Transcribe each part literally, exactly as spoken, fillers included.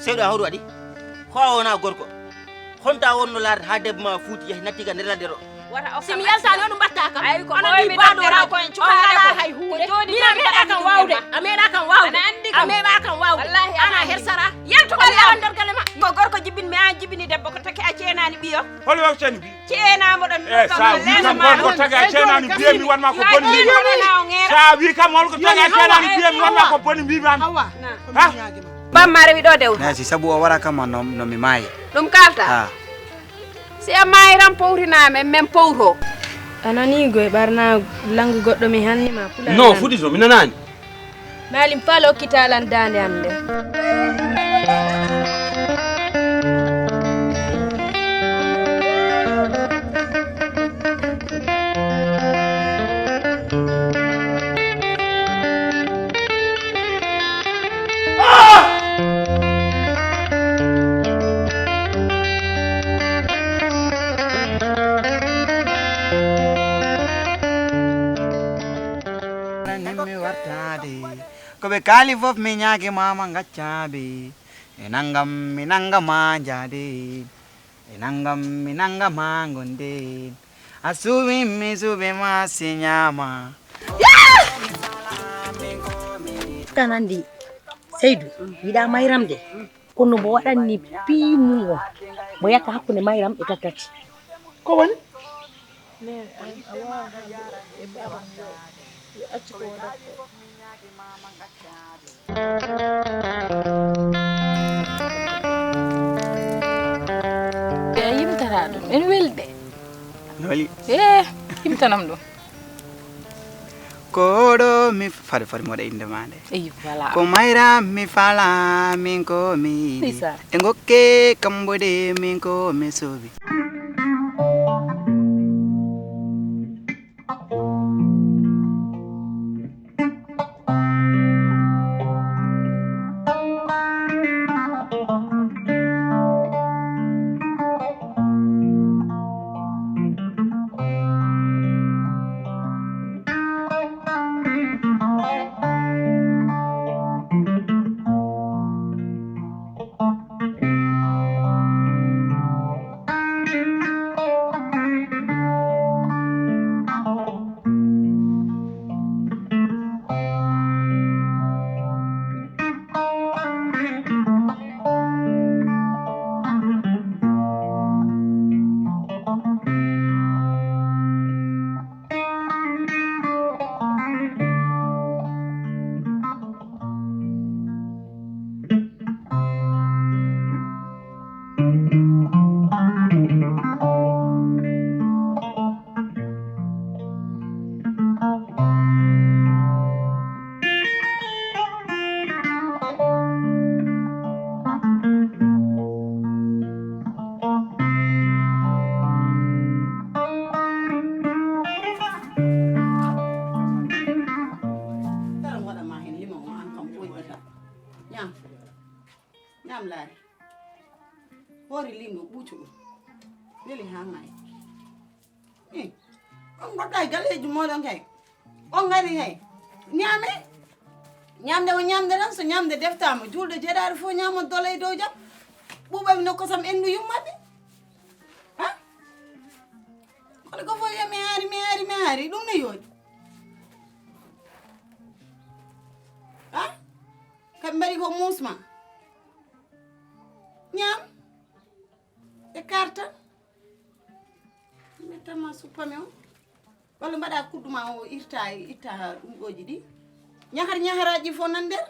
Sewɗa, hoɗo waɗi? Ko a wona gorko? Honta wonno laarde haa debbo ma fuuti, yahi natti ka nder ladde ɗo? Si mi yaltaani, on mbatta kam. Ay, ko onon ni ɓooymi baaɗo ladde ɗo, ko en on cukalɓe ngalaa ko. Hay Huunde. Ko jooɗi Min a jooɗi meeɗaa kam waawde. A meeɗaa kam waawde. Ana anndi kam. A meeɗaa kam waawde. Wallaahi ana anndi. Hersara. Yaltu ko mi yawa nder galle ma. Ko gorko jibin mi, an jibini debbo, ko taki a ceenaani ɓiyo. Hol waw ceenude? Ceenaama ɗon. Eh, sa wi kam hol ko taga ceenaani biye mi wanma ko boni mbiimi. Sa wi kam hol ko taga ceenaani biye mi wanma ko boni mbiimi an. Awa. Ha? Bamma rewi ɗo dewta. Nasi sabu o wara kam no, no mi maayi. Ɗum kalta. Ha. Si a maayi ran powrina men, men powro. A nani goy ɓarna langu goɗɗo mi hanni ma pula. No fuɗi to mi nanaani. Maalim Faal hokkita lan daande am nde. Ko ɓe kaali fof mi ñaage mama gaccaaɓe. E nanngam mi nannga ma njaade. E nanngam mi nannga ma ngonde. A suuɓi mi suuɓi ma si ñaama. Tan anndi Seydu yiɗa Mayram de. Kono mbo waɗanni piimum o. Mbo yakka hakkunde Mayram e Tattati. Ko woni? E yimtata ɗum en welde. No weli? E yimtanam ɗum. Koɗo mi fade fade moɗa inde ma nde. Eyi, voilà. Ko Mayra mi fala min ko mi yiɗi. Ndeysan. E ngokke kambo de min ko mi sobi. Tara mi waɗan ma heen limon o, aan kam ɓooyɗata. Ñaam. Ñaam laari. Hoore liingu ɓuucu ɗum. Weli haa maayi. Ih, on ngonɗaa e galleeji mooɗon kay. On ngari kay. Ñaame. Ñaamde ko ñaamde tan, so ñaamde deftaama, juulɗo jeɗaaɗo fof ñaamon dola e dow jam. Ɓuuɓam no kosam enndu yummaɓe. Ha? Kono ko fof wiya mi haari, mi haari, mi haari. Ɗum ne yooɗi. Ha? Kamɓe mbaɗi ko muusma. Ñaam. E karta. Mettama suppame o. Walla mbaɗa kuddu ma o irta, itta ɗum ɗooji ɗi. Ñahar ñaharaaji fof nan nder.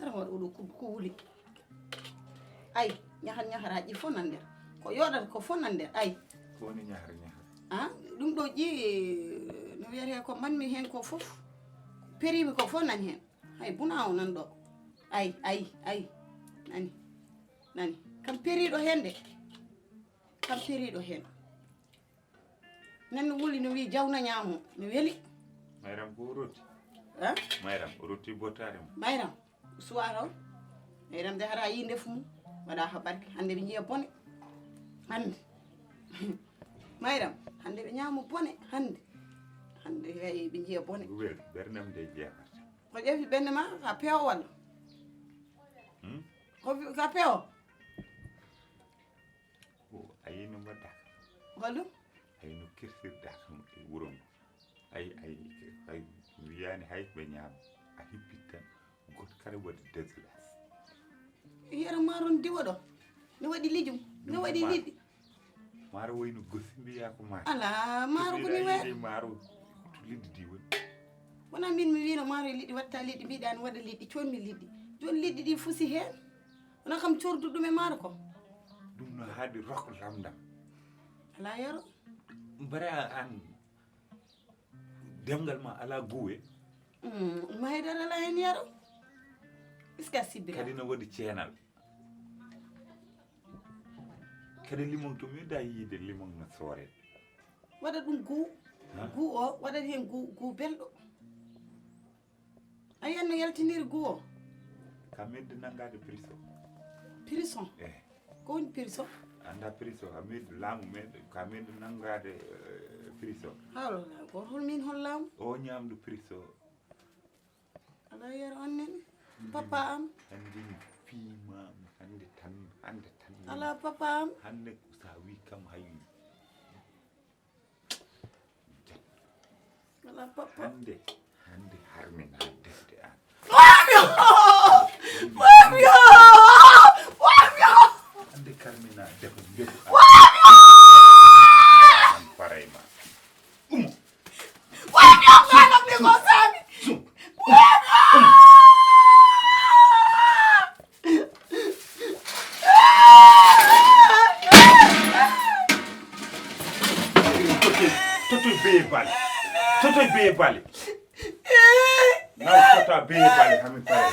Ara waɗa oɗo kuddu ko wuli. Ay, ñahar ñaharaaji fof nan nder. Ko yooɗata ko fof nan nder. Ay. Ko woni ñahar ñahar? Ah, ɗum ɗo ƴi, no wiyetee ko mbanmi heen ko fof. Perimi ko fof nan heen. Hay buna o nan ɗo. Ay, ay, ay. Nani. Nani. Kam periiɗo heen de. Kam periiɗo heen. Nan no wuli no wii jawna ñaamo. Mi weli. Mayram ko o rotti? Ha? Mayram o rotti bottaare mum. Mayram. Suwara o. Mayram de hara yii ndefu mum. Waɗa ha barke. Hannde ɓe njiya bone. Hannde. Mayram. Hannde ɓe ñaamo bone. Hannde. Hannde kay ɓe njiya bone. Ko weli. Ɓernam de jeeɓata. Ko ƴeefi ɓernde ma, a peewo walla? Hmm? O wi-, ka pewo? O, a yii no mbaɗɗa? Holɗum? A yii no kirtirɗa kam e wuro ngo? Ay, ay, ay, mi wiyaani hay ɓe ñaama. A hippit tan, gooto kala waɗi dégueulasse. Yero maaron diwo ɗo. No waɗi lijum, no waɗi liɗɗi. Maaro woyno gosi mbiya ko maaro. Alaa, maaro ko ni waɗi. Maaro to liɗɗi ɗi woni. Wona min mi wino maaro e liɗɗi, watta liɗɗi, mbiɗa ni waɗa liɗɗi, coonmi liɗɗi. Jooni liɗɗi ɗi fusi heen. Wona kam cordu ɗum e maaro ko. Ɗum no haadi rok lamdam. Alaa yero. Mbara an, demngal ma alaa guwe? Mm, ma haydara alaa heen yero. Iska sibira. Kadi no waɗi ceenal. Kadi limon to mi da yiide limon no soore. Waɗa ɗum guu. Ha? Guu o, waɗa heen guu, guu belɗo. A yiyan no yaltiniri guu o? Ka medde nanngaade prison. Prison? Eh. Ko woni prison? Annda prison, ka medde laamu men, ka medde nanngaade, eh, prison. Hawla, ko hol min hol laamu? O ñaamdu prison. Alaa yero on nene. Papa am. Hannde mi fiima, hannde tan, hannde tan. Alaa papa am. Hannde sa wi kam hay. Alaa papa. Hannde, hannde harmina defde an. Wamyo! Wamyo! Wamyo! Hannde karmina defde an. Wamyo! An paray ma. Umo. Wamyo! Wamyo! Sum. Wamyo! Umo. Totoy beye bale. Totoy beye bale. Naw tota beye bale hami pare.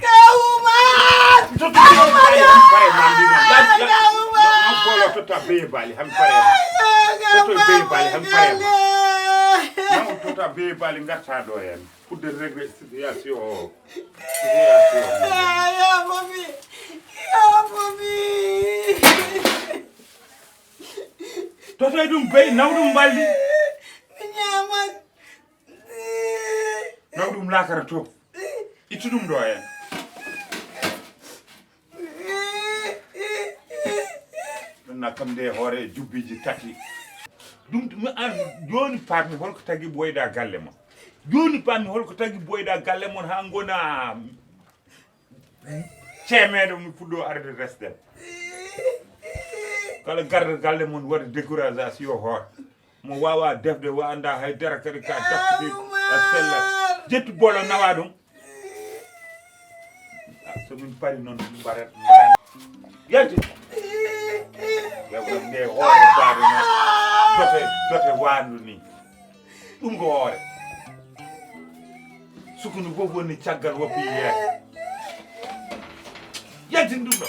Kawuma! Kawuma! Pare ma mbi ma. Kawuma! Bolo tota beye bale hami pare. Toto beye bale hami pare. Naw tota beye bale ngarta ɗo en. Pour de régler situation o. Situation o. Ya, ya, mami. Ya, mami. Totoy ɗum bey, naw ɗum mballi. Mi ñaaman. Naw ɗum laakara to. Ittu ɗum ɗo en. Ɗum na kam nde hoore jubbiji tati. Ɗum mi an jooni paami holko tagi ɓooyɗa galle mon. Jooni paami holko tagi ɓooyɗa galle mon haa ngona ceemeeɗo mi fuɗɗo arde resden. Kala garɗo galle mon waɗa découragé a siyo hoore. Mo wawa defde, wa anda hay dara kadi ka dakkiti a sella. Jettu bolo nawa ɗum. Ah, so min pari noon, mbarat, mbarat. Yalti. Yawɗam nde hoore baaba ma. Dote, dote wandu ni. Ɗum ko hoore. Sukunu fof woni caggal woppi yeeso. Yaltin ɗum ɗo.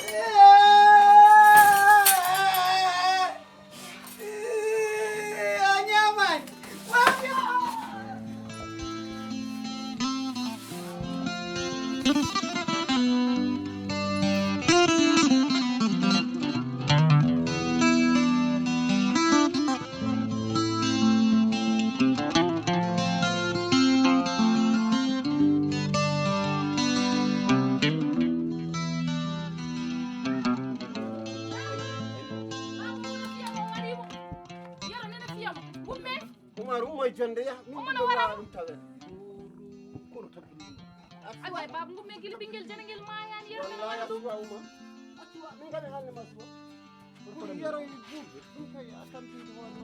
Umar, umma e jonde, yah. Min umma no wara ɗum tawen. Kono tabbini. Ay, way, baaba, ngummi gila ɓinngel janangel maayaani, yero men. Wallahi, wara ɗum. Asma, umma. Accuwa. Min ngari hannde ma suba. Ɓuri yero e juuɗe. Ɗum kay a tampii ɗum wano.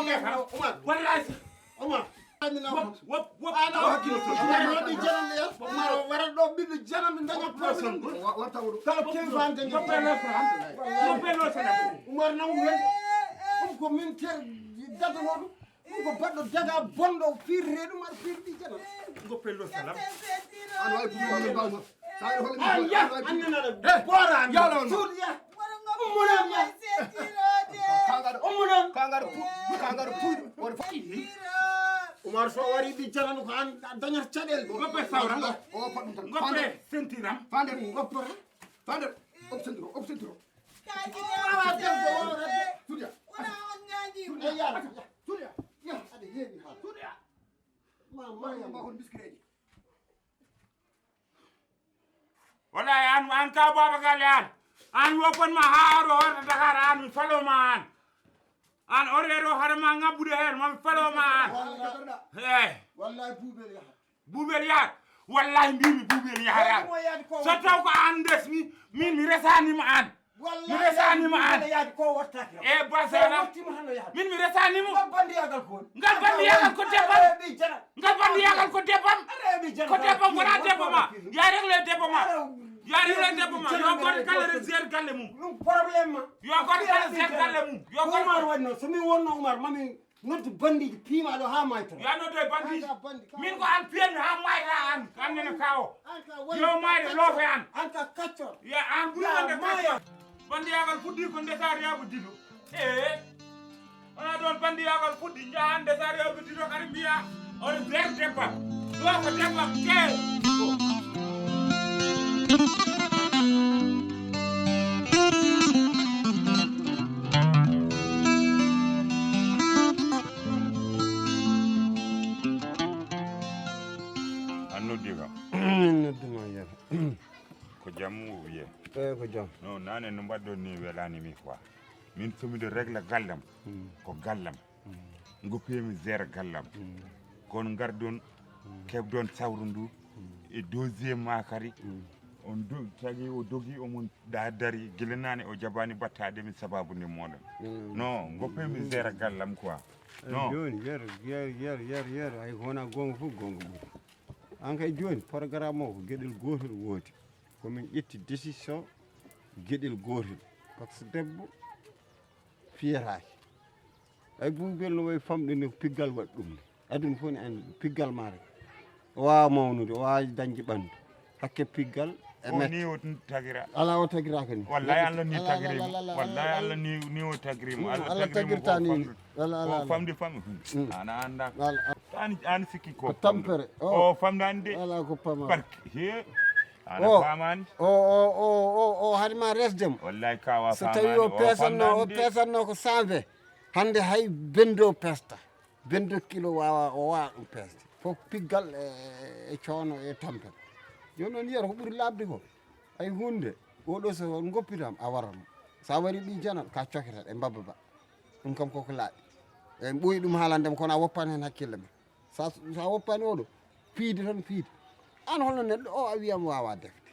Umar. Wallahi. Umar. Amina. Wop, wop, wop. Ana hakkilo to. Umar no di janan ya. Umar wara do bi janan da nga person. Wa warta wuro. Kala ke ban de. Wop no salam. Wop no salam. Umar na wuro. Um ko min ter data no. Um ko baddo daga bondo fir redu mar fir di janan. Ngo pello salam. Ano ay bumo min bawo. An ya, an nana da bora an. Ya la on. Sud ya. Ummunan ya. Kangar. Ummunan. Kangar pu. Kangar pu. Wor fa. Umar so wari di jalan ko an dañar cadel. Goppe sawra. O pa dum tan. Goppe sentiram. Fander. Goppe. Fander. Op sentiro. Op sentiro. Tudia. Tudia. Ya. Tudia. Ya. Ade yebi ha. Tudia. Ma ma ya ma hon biskireji. Wallahi an an ka baba gale an. An woppan ma ha oro horta Dakar an mi falo ma an. An orero hara ma ngabbude her ma mi falo ma an. Hey. Wallahi bubel yaha. Bubel yaha. Wallahi mbimi bubel yaha. So taw ko an des mi min mi resani ma an. Mi resani ma an. Yaadi ko wattaki. E basana. Min mi resani mo. Ngal bandiyagal ko. Ngal bandiyagal ko debam. Ngal bandiyagal ko debam. Ko debam wala debama. Ya regle debama. Ya regle debama. Yo goto kala zer galle mum. Ɗum problème ma. Yo goto kala zer galle mum. Yo goto. Umar wanno so min wonno Umar mami noddu bandiji piimaɗo ha maytoro. Ya noddu e bandiji. Min ko an piyanmi ha mayra an. An nene kawo. Yo mayde loofe an. An ka kaccor. Ya an ɓuri wonde kaccor. Bandiyagal fuɗɗi ko ndesa rewɓe dido. Ee. Wona ɗon bandiyagal fuɗɗi njaha ndesa rewɓe dido kadi mbiya on nder debba. Ɗo ko debba ke. An noddi kam. Min nodduma yero. Ko jam o wiye. Eyi ko jam. No nane no mbaɗɗon ni welani mi quoi. Min somiɗo régla gallam. Ko gallam. Goppemi zéro gallam. Kono ngardon keɓdon sawru ndu e deuxième ma kadi. On do tagi o dogi omon da dari gila nane o jabani battade mi sababu ni moɗon. No goppemi zéro gallam quoi. No. Joni yero yero yero yero yero ay hona gonga fof gonga ɓuri. An kay joni programme o ko gueɗel gotol wodi. Komin ƴetti décision gueɗel gotol. Par ce que debbo fiyetake. Ay bubel no wayi famɗude ko piggal waɗi ɗum ne. Aduna fof ne andi piggal ma rek. O wawa mawnude o wawa dañde ɓandu. Hakke piggal e mette. Ni o tagira. Ala o tagiraka ni. Wallahi Allah ni tagirimo. Wallahi Allah ni ni o tagirimo. Allah tagirimo tagirta ni. Ko famde fami. Ana anda. An an sikki ko tampere. O famdani de. Ala ko pama. Barki he. Ana famani. O o o o o hari ma resdem. Wallahi kawa famani. So tawi o pesanno o pesanno ko cent vingt. Hande hay bendo pesta. Bendo kilo wawa o wawa ɗum pesde. Fof piggal e coono e tampere. Joni noon yiyata ko ɓuri labde ko. Ay hunde oɗo so on goppitam a warano. Sa wari ɓi janal ka coketa e mbabba ba. Ɗum kam koko laaɓi. En ɓooyi ɗum haalandema kono a woppani hen hakkille ma. Sa sa woppani oɗo piide tan piide. An holno neɗɗo o a wiyam wawa defde.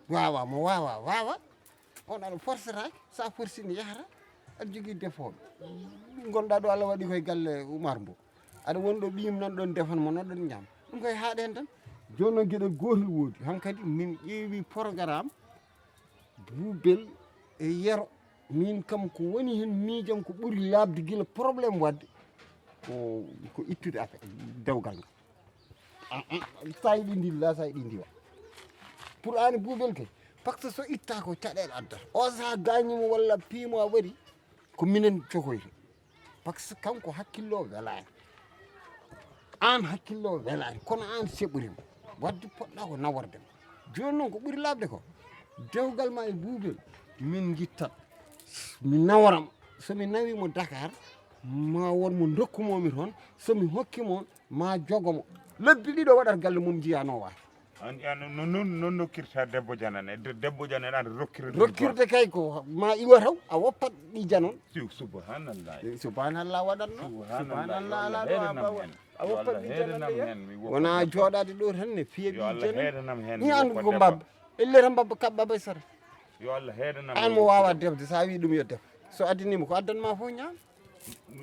Wawa mo wawa wawa. On aɗa forceraki sa forcini yahata. Aɗa jogui defoɓe. Gonɗa ɗo Allah waɗi koye galle Oumar Mbow. Aɗa woni ɗo ɓiyum nan ɗon defan mo nan ɗon ñam. Ɗum koye haaɗe hen tan. Jooni noon geɗel gootel woodi. Hankadi min ƴeewi programme Buubel e Yero. Min kam ko woni heen miijam ko ɓuri laaɓde gila problème waɗde ko, ko ittude affaire dewgal ngal. Ah, ah, sa yiɗi ndi la, sa yiɗi ndi wa. Pour aan Buubel kay, parce que so itta ko caɗeele addata. O sa gaañi mo walla piimo a waɗi, ko minen cokoyta. Parce que kanko hakkillo welaani. Aan hakkillo welaani, kono aan seɓori mo. Wadde poɗɗa ko naworde mo. Jooni noon ko ɓuri laaɓde ko, dewgal ma e Buubel, min ngittat. Mi nawaram. So mi nawi mo Dakar, ma won mo ndokku mo mi toon. So mi hokki mo, ma jogo mo. Lebbi ɗiɗo waɗat galle mum njiya no waata. An, an, no, non, non nokkirta debbo janane. De-, debbo janane an rokkira ɗum Rokkirde kay ko ma iwa taw, a woppat ɗi janon. Su-, subhanallah. Eh, subhanallah waɗatno. Subhanallah. Subhanallah, Yo Allah ala ɗo heedanam a heen. A Yo woppat Allah ɗi heedanam janon heen. Mi woppat wona ɗum. Jooɗaade ɗo tan ne fiya Yo ɗi Allah janon. Heedanam heen. Ni Mi an woppat ko debbo. Mbabba. Elle tan mbabba kaɓɓa bay sara. Yo Allah heedanam An heen mo woppat waawa debbo. Defde, sa wi ɗum yo def. So addani mo ko addan ma fof ñaam.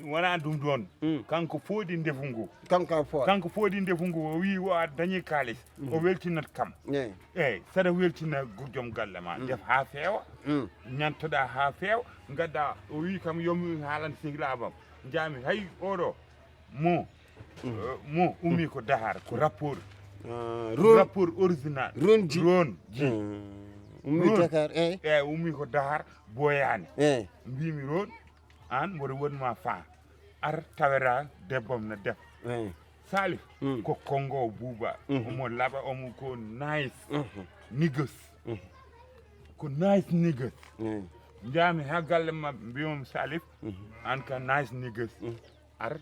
Wona ɗum ɗoon. Mm. Kanko fooɗi ndefu ngu. Kanko fooɗi. Kanko fooɗi ndefu ngu, o wii o a dañi kaalis. Mm. O weltinat kam. Eey. Eey, saɗa weltina gu-, joom galle ma. Mm. Def haa feewa. Mm. Ñantoɗaa haa feewa. Ngadda, o wii kam yo mi haalan sehilaaɓam. Njaami hay oɗo mo, Mm. eh, mo ummi ko dahar, ko rapport. Ah, ron. Rapport original. Ronji. Ronji. Mm. Ummi Ron. Dakar, eey. Eey, ummi ko dahar, boyaani. Eey. Mbiimi ron, aan mboɗo woni ma faa. Ar tawera debbam na def. Eey. Salif, Mm. ko Kongo Buuba. Mhm. Omo laɓa, omo ko nice Mhm. niggas. Mhm. Ko nice niggas. Eey. Njaami haa galle maɓɓe, mbiyam Salif, Mhm. aan ka nice niggas. Mhm. Ar,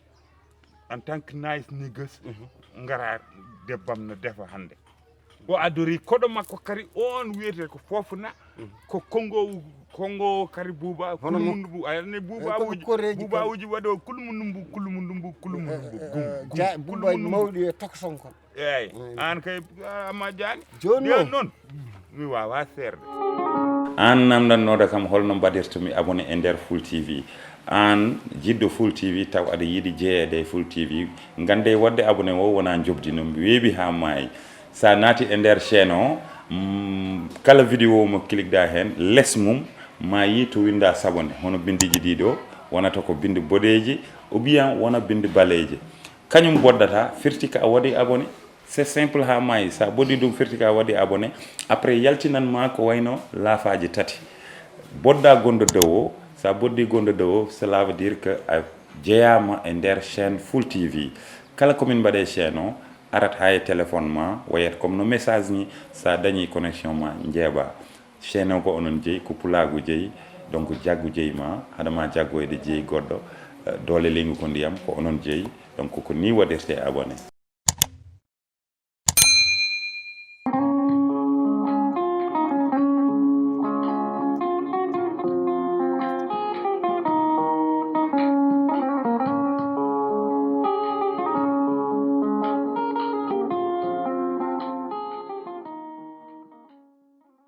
en tant que nice niggas, Mhm. ngara debbam na defa hannde. O adori koɗo makko kadi, on wiyetee ko Fofana, Mm. ko Kongo, Kongo kadi Buuba, Hono mo- Kulumundu Bu-, a yiyatno Buuba Eh, ko uji, koreeji Buuba kadi. Uji waɗo Kulumundu Bu, Kulumundu Bu, Kulumundu Bu, Eh, eh, gum, eh, gum, ja-, Buuba Kulumundu Bu. Mawɗi e tokson kon. Eey, Mm. Aan kay, ah, Amma Jaani. Jooni Jooni noon. Noon, mi waawaa seerde. Aan namndannooɗo kam holno mbaɗirtumi abonné e nder Full T V. Aan jiɗɗo Full T V taw aɗa yiɗi jeyeede e Full T V, nganndee waɗde abonné o wonaa njoɓdi no weeɓi haa maayi. So a naati e nder chaîne o, mm, kala vidéo mo cliqueɗaa heen, les mum, ma yii to winndaa s'abonner, hono binndiiji ɗii ɗoo, wonata ko binndi boɗeeji, ou bien wona binndi baleeji. Kañum boɗɗata, firti ko a waɗi abonné. C'est simple haa maayi. So a ɓoɗɗi ɗum, firti ko a waɗi abonné. Après, yaltinan ma ko wayno laafaaji tati. Boɗɗa gonɗo dow o. So a boɗɗi gonɗo dow o, cela veut dire que a jeyaama e nder chaîne Full T V. Kala ko min mbaɗe chaîne o, arat haa e téléphone ma, wayat comme no message ni, so a dañi connexion ma, njeeɓa. Chaîne o ko onon jeyi, ko pulaagu jeyi, donc jaggu jeyi ma, haɗa ma jaggoyde jeyi goɗɗo, eh, doole leydi ko ndiyam, ko onon jeyi, donc ko ni waɗirte abonné.